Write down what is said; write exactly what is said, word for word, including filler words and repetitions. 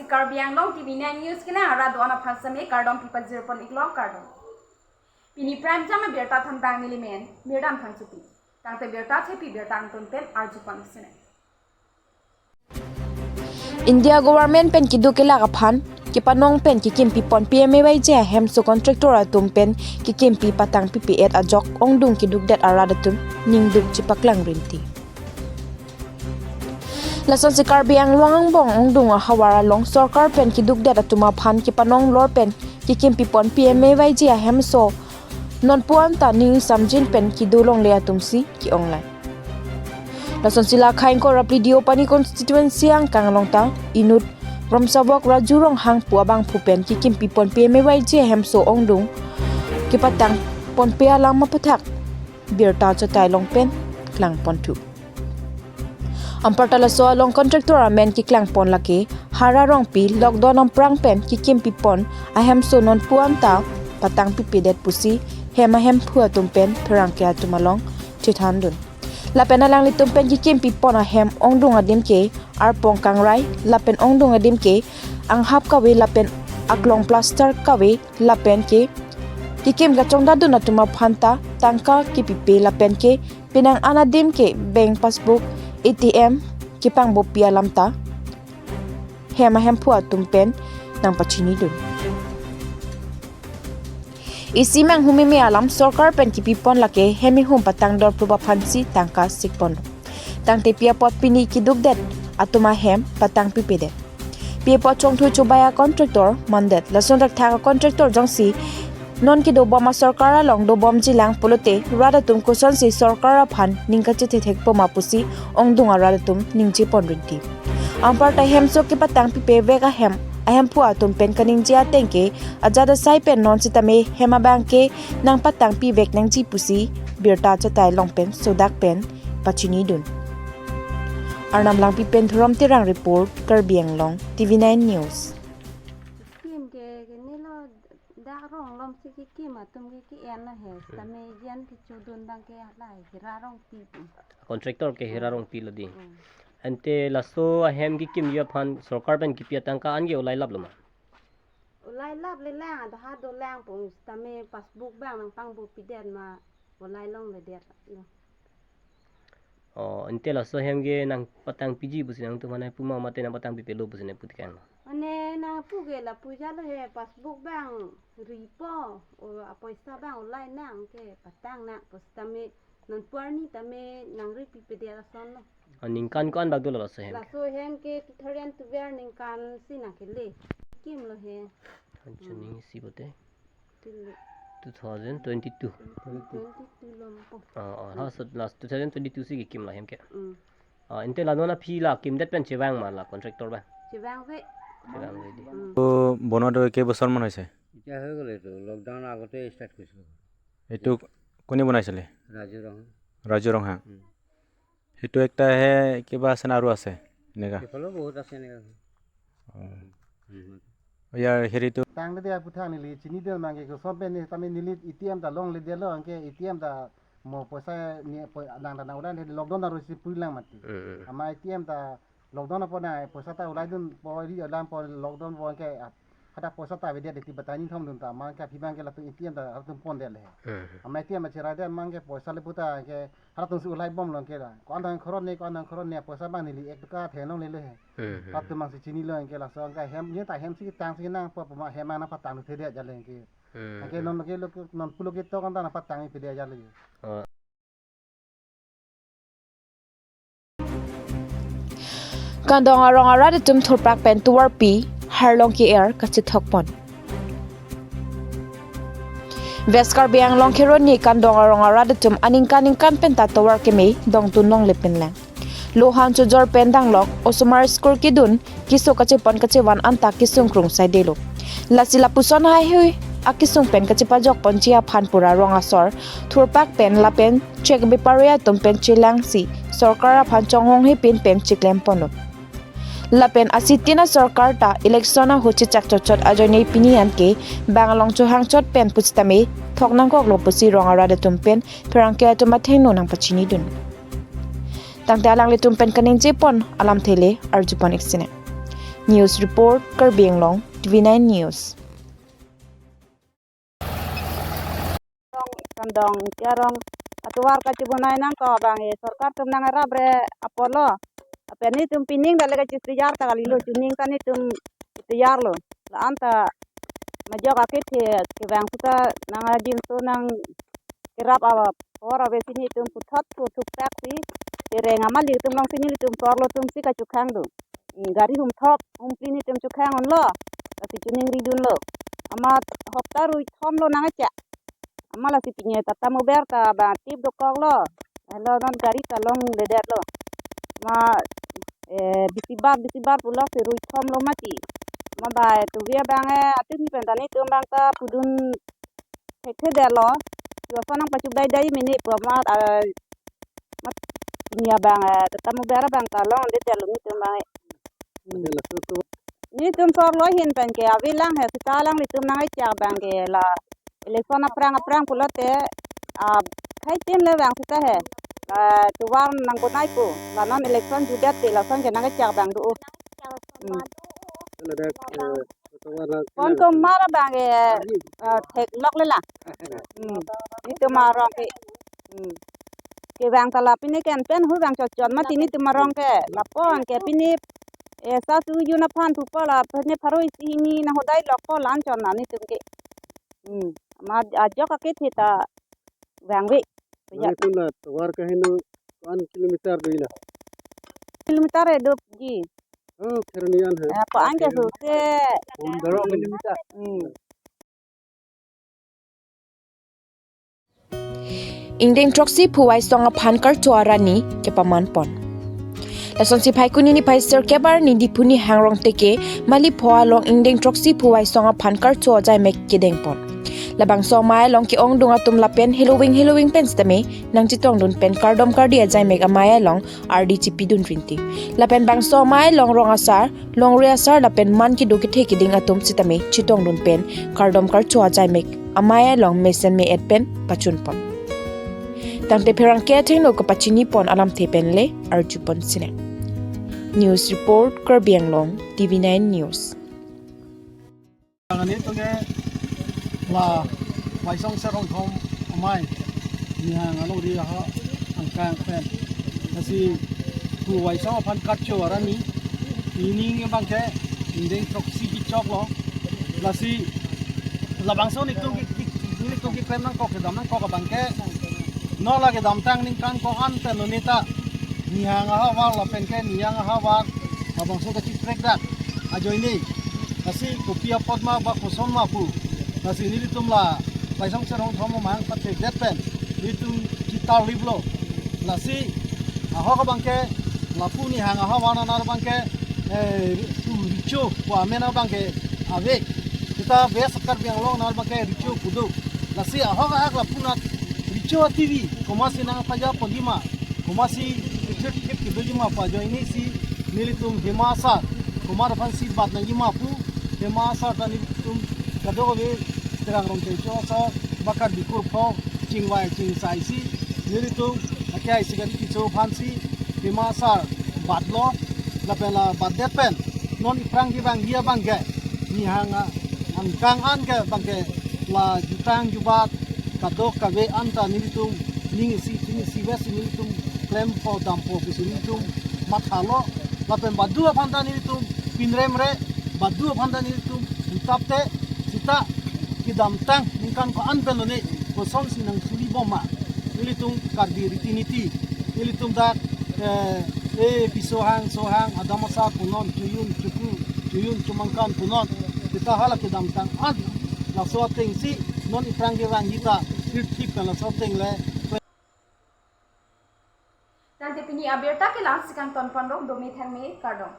Karbi Anglong T V nine News kelang arat do-an aphan sitame kardom pipajir pon iklo, kardom. Pini prime time abirta thanbang neli men Mirdan Phangchopi. Tangte birta chepi birta angton pen arju pon iksine. India government pen keduk kelak aphan kepanong pen kekimpi pon P M A Y G ahemso contractor atum pen kekimpi patang pipe-et ajok ongdung keduk det arat atum ningduk chepaklang rinti. Lasonsi Karbi Anglong angbong ongdung ahavar along sorkar pen keduk det atum aphan kepanong lor pen kekimpi pon P M A Y G ahemso nonpu anta ning samjin pen kedo longle atum si ke-ong lang. Lasonsi la Khaingko Rapli Deopani constituency angkang along ta inut Romsawok Raju Ronghang pu abangphu pen kekimpi pon P M A Y G ahemso ongdung kepatang ponpe alam aputhak birta chetai along pen klang ponthu. Anparta laso along contractor amen keklang pon lake Hara Rongpi, lockdown amprang pen kekimpi pon ahemso nonpu anta patang pipedet pusi hem ahemphu atum pen pherangke atum along chethandun. Lapen alanglitum pen kekimpi pon ahem ongdung adim ke arpong kangrai, lapen ongdung adim ke anghap kave, lapen aklong plaster kave, lapen ke kekim kachongdatdun atum aphan ta tangka kepipe, lapen ke penang an adim ke bank passbook, A T M kepangbopi alam ta hem ahemphu atum pen nangpachinidun. Isi manghumeme alam sorkar pen kepi pon lake hem ehum patang dorplup aphansi tangka sik pon. Tangte pi apot pini keduk det atum ahem patang pipedet. Pi apot chongthu chobai a contractor mandet, lason thakthak a contractor jongsi non kedobom a sorkar along dobomji lang pulote rat atum kosonsi sorkar aphan ning kachethethek poma pusi ongdung arat atum ningje pon rinti. Anparta hemso kepatang pipevek ahem ahemphu atum pen kaningje ateng ke ajat asai pen non sitame hem abang ke nangpatang pivek nangji pusi birta chetai along pen sodak pen pachinidun. Arnam Langpi pen Thurom Terang report, Karbi Anglong, T V nine News. Kim ke, ke nilo dak rong lom si kekim atum ke ke-en lo he. Hmm. Tame jen kechudun abang ke halai Hira Rongpi pu. Contractor ke Hira Rongpi lo di. Hmm. Ante laso ahem kekimji aphan sorkar pen kepi atangka an ke ulai lap lo ma? Ulai lap le lang, ada ha do lang pu, tame passbook abang nangpangbopidet ma ulai longledet lo. Oh, ante laso ahem ke nangpatang piji pusi nangtum aphan puma mate nangpatang pipelo pusi nangpu tikang lo? Ane nangpu ke lapu jalo he, passbook abang ripo, o apoisa abang ulai nang ke patang nang pu sitame nonpu arni tame nangri pipedet ason lo. Oh, ningkan ko-an bak dolo laso ahem ke? Laso ahem ke two thousand twelve ningkan si nangkele. Kim lo he. Anchuni si bote. Two thousand twenty-two. Twenty-two lom po. Ah, ah, ha, so last two thousand twenty-two si kekim la ahem ke. Mm. Ah, ante la non aphi la kimdet pen chevang ma la contractor abang? Chevangve. Chevangve di. Mm. তো বনোৱাটো কেইবছৰমান হৈছে? এতিয়া হৈ গ'ল এইটো, লকডাউনৰ আগতে ষ্টাৰ্ট কৰিছিলোঁ। এইটো কোনে বনাইছিলে? ৰাজু ৰং। ৰাজু ৰংহাং। উম। সেইটো একটা হে, কিবা আছে না আৰু আছে এনেকা? সেইফালেও বহুত আছে এনেকা। অ। উম। ইয়াৰ হেৰিটো। Tangte dia aputhak neli chinidun abang ke koson pen ne tame neli A T M ta longledetlo, anke A T M ta mo poisa ne po-, nang ta nang udan lockdown arlo si pui lang mati. Hmm, hmm. Amat A T M ta lockdown apot nang poisa ta ulaidun po ri alam po lockdown po anke ap-, hadak poisa ta avedet ti batai nithomdun ta, amat ke aphi abang ke latum A T M ta latum pondet le. Hmm, hmm. Amat A T M ta cheradet abang ke poisa le puta ke halatum si ulaibomlo anke la. Ko-an dang khoron ne, ko-an dang khoron ne, poisa abang neli ek toka thenlonglelo he. Hmm, hmm. Latum abang si chinilo anke laso anke hem, ne ta hem si tang si nang po puma hem nangpatang thedet jale anke. Hmm, anke hmm. Non ke lo ke, nonpu lo ketok anta nangpatang pide jale. Oh. Kandong arong arat atum thurpak pen tovar pi, harlong ke-er kachethok pon. West Karbi Anglong Kheroni Kandong arong arat atum aningkan ningkan pen ta tovar keme dongtun longle pen lang. Lohan chojor pen danglok, osomar school kedun, keso kachepon kachevan anta kesung krung saidelo. Lasi lapuson haihui akesung pen kachepajok ponji aphan pura rong asor thurpak pen lapen chek bepari atum pen chelangsi sorkar aphan chonghong hepin pen chiklem ponlo. Lapen asitin asorkar ta election ahut chechak chotchot ajoine pini anke bang along chohang chot pen pusitame thok nangkoklo pusi rong arat atum pen pherangke atum athengno nangpachinidun. Tangte alanglitum pen kaningje pon alamthe le arju pon iksine. News report, Karbi Anglong, T V nine News. Kandong, Tiarong, atovar kachebonai nangkok abang, eh, sorkar atum nangrap-re apotlo. Lapen netum pining dale kachiteyar ta kalilo, chuning ta netum teyarlo. La-an ta majok akethe kevang seta nangajinso nangkerap ava, or avesi netum puthot pu thuktak si tereng amalik atum alongsi nelitum sorlo atumsi kachekhang do. Hmm, gari humthop, humphli netum chekhang unlo. Lasi chuningridunlo. Amat hopta ruithom lo nangkechak. Amat lasi pini Tata Mobile ta bang tip dokoklo. Helo non gari ta longledetlo. Ma, eh, bisibar, bisibar puloksi ruithom lo mati. Ma bai tuvi abang, eh, atum pen ta netum abang ta pudun thekthedetlo. Yu ason nangpachubaidai mene pu amat, eh, mat pini abang, eh, Tata Mobile abang ta longledetlo netum abang, eh. Hmm. Netum sorlo ahin pen ke avelang he, seta alanglitum nangkechak abang ke la election aphrang aphrang pulote, ah, khei tin le vang seta he. La tovar nangbonai ko, la non election jutdet te lason ke nangkechak abang do. Hmm. Ladak, eh, tovar nang- Pon tomar abang ke, eh, theklok le la. Hmm. Netum arong ke. Hmm. Kevang ta la pini ke pen hu vang chotchot mati netum arong ke. Lapu-an ke pini, eh, sa su yun aphan thupo la pini pharo isi hini nanghodailokpo la-an chot na netum ke. Hmm. Ma ajok akethe ta vangve. Ya. Nangtum la tovar kaheno ko-an kilometer do ina? Kilometer e dopji. Oh, Kheroni an he. Eh, ko-an ke su se. Pondro kilometer. Hmm. Ingdeng throksi phu Waisong aphan karcho arani kepamanpon. Lasonsi Phaikuni niphai sirkep arni Diphu Nihangrong Teke Malipho along ingdeng throksi phu Waisong aphan karcho ajaimek kedengpon. Labangso amei along ke-ongdung atum lapen heloving heloving pen sitame nangchetongdun pen kardom kardi ajaimek amei along ardi chipidun rinti. Lapen bangso amei along rong asar, longri asar lapen man kedo kethe keding atum sitame chetongdun pen kardom karcho ajaimek amei along mesen me-et pen pachunpon. Tangte pherangke athengno kapachinipon alamthe pen le arjupon sinang. News report, Karbi Anglong, T V nine News. Ang ani tung ke la Waisong Serong Thom amei Nihang alongri aho angkang pen. Lasi phu Waisong aphan karcho arani, pini abang ke ingdeng throksi kechoklo. Lasi labangso netum ke, ke, netum keklem nangkok kedam nangkok abang ke, non la kedamtang ningkan ko-an pen lo neta Nihang ahavar lapen ke Nihang ahavar labangso kachiprekdak ajoine. Lasi kopi apot ma ba koson ma pu. Lasi nelitum la Waisong Serong Thom amei pathekdet pen nelitum chitarliplo. Lasi ahok abang ke lapu Nihang ahavar anan abang ke, eh, pu Richo pu amen abang ke ave. Seta West Karbi Anglong anan abang ke Richo pu do. Lasi ahok ahak lapu nat Richo T V komatsi nangpajaponji ma, komatsi kethirthip kedoji ma pu ajoine si nelitum Hima Sar, komat aphansi bat nangji ma pu, Hima Sar ta nelitum kadokave Terang Rongcheng Cho Sar, ba Karbi kurpho chingvai chingsai si nelitum akai sikari kicho aphansi Hima Sar batlo, lapen la batdet pen non iphrang kevangji abang ke Nihang angkang an ke abang ke la jutang jubat kadokave an ta nelitum ning isi thing isi vesi nelitum klempo dampo pusi nelitum mathalo. Lapen badu aphan ta nelitum pinremre, badu aphan ta nelitum utapte seta kedamtang ningkan ko-an pen lo ne kosonsi nangsulibom ma nelitum Karbi riti niti, nelitum dak, eh, eh, piso hang, so hang, adam asa punon, chojun, choku, chojun, chomangkan punon. Seta hala kedamtang an laso atengsi non iphrang kevangji ta thirthip pen laso ateng le. Tangte pini abirta ke la-ansi kangtonpon rok, dome thangme, kardom.